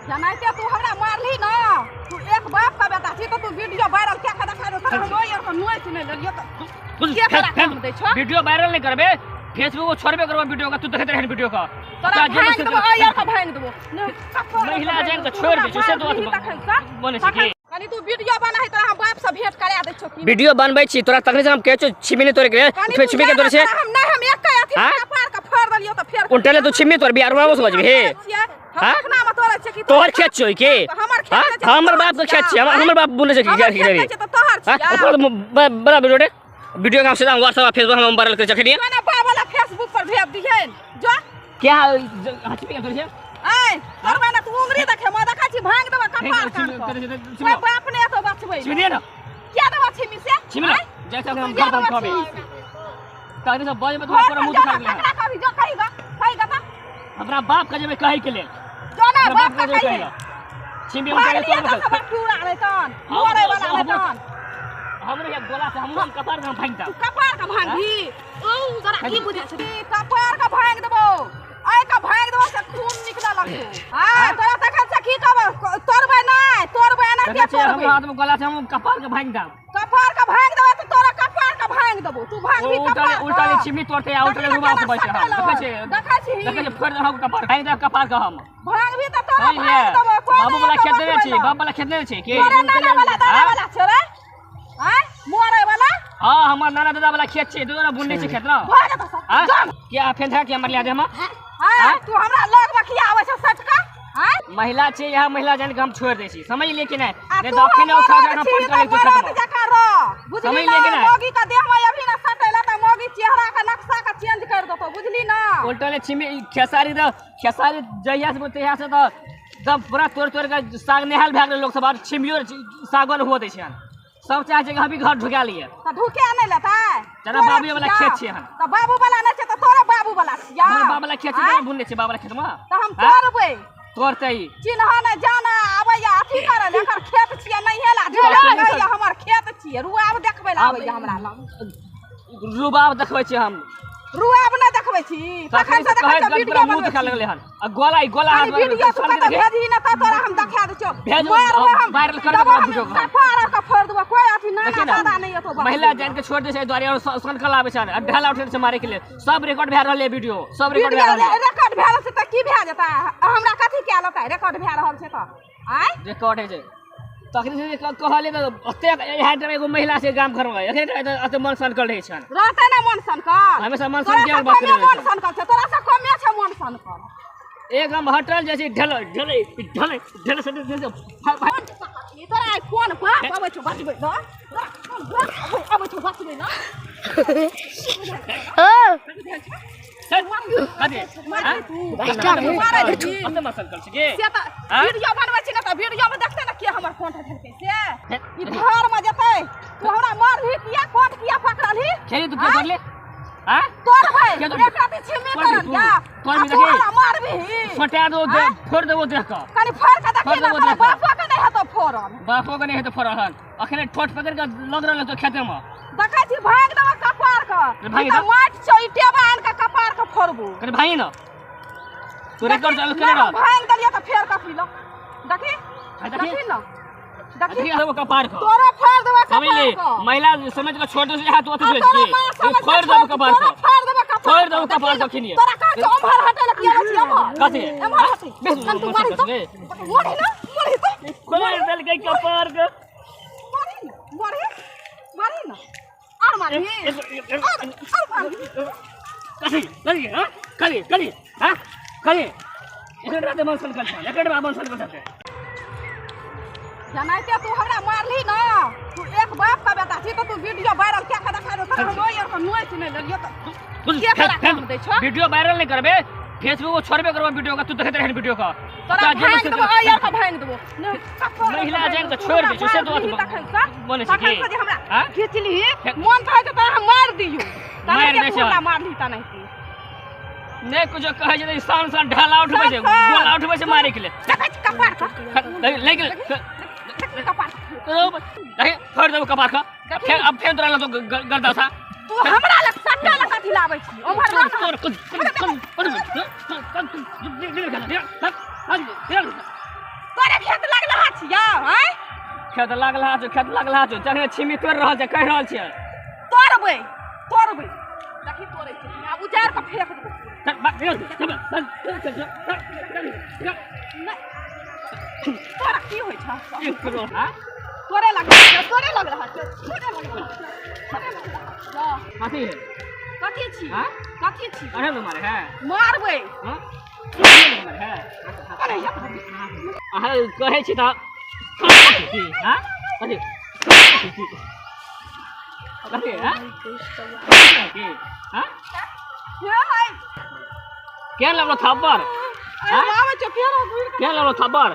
जनाइते तू हमरा मारली ना, तू एक बाप का बेटा छी तो तू वीडियो वायरल क्या के देखा दो, हम ओइ आर के नोच नै लेलियो त के तोरा काम दै छौ? वीडियो वायरल नहीं करबे, फेसबुक पर छोड़बे करबो वीडियो का, तू देखैत रहन वीडियो का। तोरा भांग देबो, ओइ आर के भांग देबो। महिला जान के छोड़ दै छौ से तो बनै छै की? कनी तू वीडियो बनाही, तोरा हम बाप से भेंट करा दै छौ की? वीडियो बनबै छी तोरा तखने से हम कहै छौ छिमी नहीं तोरे के, कनी फेर तू छिमी के जा तोरे ना, छै। तोरा हम नहीं, हम एक के अथी हाँ? कपार के फोड़ देलियो त फेर उल्टले तू छिमी तोर बियाह रुआबो समझबी हे? हम हाँ? अपना में तोरे छै की? तोहर खेत छौ की? हमर खेत हाँ? नहि छै, हमर तोहर बाप के छियै। खेत छै, हमर बाप बोले छै कि हमर घर खेत नहि छै तऽ तोहर हाँ? छियै। ओकर बड़ा वीडियो रे। वीडियो के हम सीधा व्हाट्सएप फेसबुक हम वायरल कर चखलिए। जो ना बाप वाला फेसबुक पर भेज दिहन जो। क्या हंसबी के तोरे छै? ऐ तोर ना तू उंगली देखे म देखै छी, भांग देबो कपार कान पर। कोई बाप ने तो बचबै छिमी दिए ना। क्या देबो छिमी से? छिमी ना। आँय? जैसे हम किया घर पर देबो कहबे। छिमी से? तखने से बजबे घर तो पर पूरा मुंह जो दिखा ना गेलै। ककरा कहबी? जो कही गा, कही गा त। अपना बाप के जेबे कहै के लेल। जो ना अपना बाप बाप के के जेबे कही। कहै। छिमी भाग उठा के लिया तोड़ त सब टूरा रे तन। मरे वाला रे तन। हमरे के गोला से हम कपार में भांग तू दब। कपार के भांगभी? ओ तोरा की बुझै छै? कपार के भांग देबो, आइ के भांग देबो से खून निकले लगतौ। आ तोरा तखन से की कहबो, तोड़बै नै, तोड़बै एना के देखै छियै तोड़बै। हमरा हाथ में गोला से हम कपार के भांग दब। कपार के भांग देबो त तोरा कपार के भांग देबो, तू भांगभी उल्टा कपार? उल्टा ले छिमी तोड़ते आ उल्टा ले देखी रुमाल ना से बैठे केना हम। देखै सकल छियै, देखै छी, देखै छियै, फोड़ देब कपार, भांग देब कपार के हम। भांगभी त तोरा समझ भांग लियै? देबो। कोई बाबू नै वाला एतौ खेत देने बचबै छी, लए। बाप वाला खेत देने छी की? तोरे नाना वाला दादा हाँ? वाला छै रे? आँय, मरे वाला? हाँ, हमर नाना दादा वाला खेत छै, दुनू बुनने छै खेत ना। भऽ जेतौ सब। हाँ? जा। क्या फेन था कि हमर लिया दे हम? हाँ, तू हमरा लग में किया आबै छै सटका? आँय? महिला छै यहाँ, महिला जान के हम छोड़ दै छी, समझ लिए कि नहि? आ नहीं तू तो अखन हमर उठा उठा मरद के छी फटका तऽ ले तो मरद खत्म। जकाँ रह, बुझली समझ ना? लिए कि नहि? मौगी के देह में अभी ना सटेला तऽ मौगी चेहरा के नक्शा के चेंज कर देतौ, बुझली ना? उल्टा ले छिमी खेसारी द खेसारी जहिया से तहिया से तऽ एकदम पूरा तोड़ तोड़ के साग नेहाल भए गेलै लोक सब, आर छिमियो सागो नहि हुअ दै छै। सब चाहै छै कि हम भी घर ढुका लिए। तऽ ढुके नहि लेतै? तेरा तोरे बाबू वाला छियौ। खेत छियै हन। तऽ बाबू वाला नहि छै तऽ तोरे बाबू वाला छियौ। हमर बाप वाला खेत छै, आँय? बुनने छै बाप वाला खेतमे। तऽ हम आँय? तोड़बै। तोड़तै ई। चिन्ह नहि जाना आबैया अथी करऽ लए, एकर खेत छियै नहिये ला कहैया हमर खेत छियै, रुआब देखबै लए आबैया हमरा लग। रुबाब देखबै छियै हम। रुआब नहि देखबै छी तखन से? देखै कहैत छियै कहैत वीडियो पूरा मुँह बनबै देखा छी। लगलै हन आ गोला ई गोला कनी हाथमे वीडियो तू सन कतऽ के भेजही ना तऽ तोरा हम देखा दै छियौ। भेज, मारबै हम, वायरल करबै देबो तोरा हम वीडियो के। कपार आर के फोड़ देबो, कोई अथी नाना देखिए ना, दादा नहि एतौ बचबै महिला लए। जान के छोड़ दै छै एहि दुआरे और सनकल आबै छै आ ढेला उठै छै मारे के लिए। सब रिकॉर्ड भए रहल है वीडियो, सब रिकॉर्ड भए वीडियो रहल है। रिकॉर्ड भए रहल छै तऽ की भए जेतै? हमरा कथी कए लेतै रिकॉर्ड भए रहल छै तऽ? आँय? रिकॉर्ड होइ छै तखन से कहलियै तऽ ओतेक इएह टाइम एगो महिला छै गाम घरमे, एखन एते मन सनकल रहै छनि। रहतै ने मन सनकल? हमेशा मन तोरा सनके से बात कमे करै मन छै। सनकल छै, तोरा से कमे छै मन सनकल। एक हम हटल जाइ छै, ढेल ढेल ढेल ढेल से ढेल। ई तोरा आइ कोन बाप अबै छौ बचबै लए? तोरा कोन बाप अबै छौ बचबै लए? कथी? मारबी तू? मारै छी? ओते मन सनकल छै की? से तऽ आँय? वीडियो बनबै छी ने तऽ वीडियो में देखतै ने के हमर कोंठ धेलकै से। ई घर में जेतै। तू हमरा मारलही किया? कोंठ किया पकड़लही? खेली तू के करले? हाँ? तोड़बै। के तोड़बी? एक राति छिमी तोड़बी करल तू? या तोड़बी आ तू देखी? हमरा मारबही? फटा दो, आँय? फोड़ देबो देख कऽ। कनि फोड़ के देखी फोड़ ना देबो तोरा देख कऽ। बापो के नहि हेतौ फोड़ल। बापो के नहि हेतौ फोड़ल हन। अखने ठोट पकड़ के लग रहल तो खेते में। देखै छी, भागि देबो कपार के। भागि ई तऽ दे। माटि छौ, ई टेबा आनि कऽ कपार के फोड़बो। कनि भाई न तू रिकॉर्ड चालू केने रह। भागि देलियै तऽ फेर कथी ल देखी। हाँ, देखी। देखी न, देखी। देखी देबो कपार के। तोरो फोड़ देबो समझ कपार ले के। महिला समझ के छोड़ दे यहाँ, तू अथी आ भेज तोरा की माँ समझ के फोड़ देबो छोड़- कपार तोरा के। फोड़ देबो कपार फोड़ के। देबो कपार देखी न, के खिनिये। तोरा कहै छौ ओम्हर हटै लए किया रहै छी ओम्हर? कथी? एम्हर हटी। बेस, कन तू मारही तो, मारही ना, मारही तो। खोल देलकै कपार के। मारही ना, मारही, मारही ना, आर मारही, आर आर मारही। कथी कथी? हाँ, कथी कथी? हाँ, कथी? एकर बाद मन सनकल छै, एकर बाद मन सनकल छै। जनाइते तू हमरा मारली ना, तू एक बाप का बेटा छी तऽ तू वीडियो वायरल कए के देखा दे। हम ओइ आर के नोच नहि लेलियो तऽ के तोरा काम दै छौ? वीडियो वायरल नहीं करबे, फेसबुक पर छोड़बे करबो वीडियो का, तू देखैत रहन वीडियो का। तोरा भांग देबो, ओइ आर के भांग देबो। महिला जान के छोड़ दै छौ से तो तखन से बनै छै तखन की? से जे हमरा हाँ? खींचली, मन तऽ होइ छै तोरा हम मारि दियौ। मारि तनाहिते दै तू छै। हमरा मारली तनाहिते। नहि कुछो कहै छै तऽ शान शान ढाला उठबै छै, सान सान। गोला उठबै छै मारै के लेल। देखै छी कपार के। लागि गेल। देखै छी कपार के। फेर देबो कपार के फेर, अब फेर तोरा लगतो गर्दा था। तू हमरा लग सट्टा लग कथी लाबै छी? ओम्हर रह ना। तोर तोरे खेत लागल हा छिया हैं? खेत लागल हा छौ, खेत लागल हा छौ। जखने छिमी तोड़ि रहल छै, कहि रहल छियै। तोड़बै, तोड़बै। देखी तोड़ै छै। आब उजाड़ि कऽ फेंक देबौ। चल, बा- चल, चल, चल, चल, चल, चल, चल, चल। नहि, तोरा की होइ छौ? हाँ? तोरे लागल छौ, तोरे लागल हा छौ, तोरे लागल हा छौ, तोरे लागल हा छौ। कथी है? कथी छी? हाँ? कथी छी? अरे मारे है। मारबै। हाँ? अरे मारे है। अरे या। अहाँ कहै छी तऽ हाँ? कथी? कथी हाँ? कथी? हाँ? हे हाय। के लगलो थप्पड़? अरे आबै छौ, केना घुरि के लगलो थप्पड़?